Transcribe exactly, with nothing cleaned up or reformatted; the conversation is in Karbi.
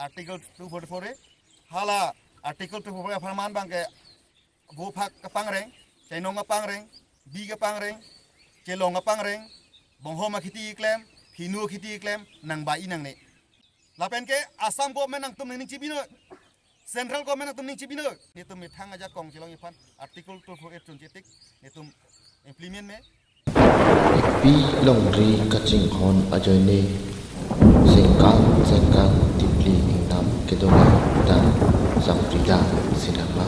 Article two forty-four A, hala Article two forty-four A apharman abangke vo phak kapangreng, chainong kapangreng, bi kapangreng, chelong kapangreng, bonghom akhiti keklem, phinu akhiti keklem nangbai nangne. Lapen ke Assam government nangtum ning chibino, central government nangtum ning chibino. Netum methang ajakong chelong iphan Article two forty-four A chunchetik, netum implement me. Pi longri kachinghon ajoine sengkang sengkang tipli ingdam kedonga dan sangprida sinama.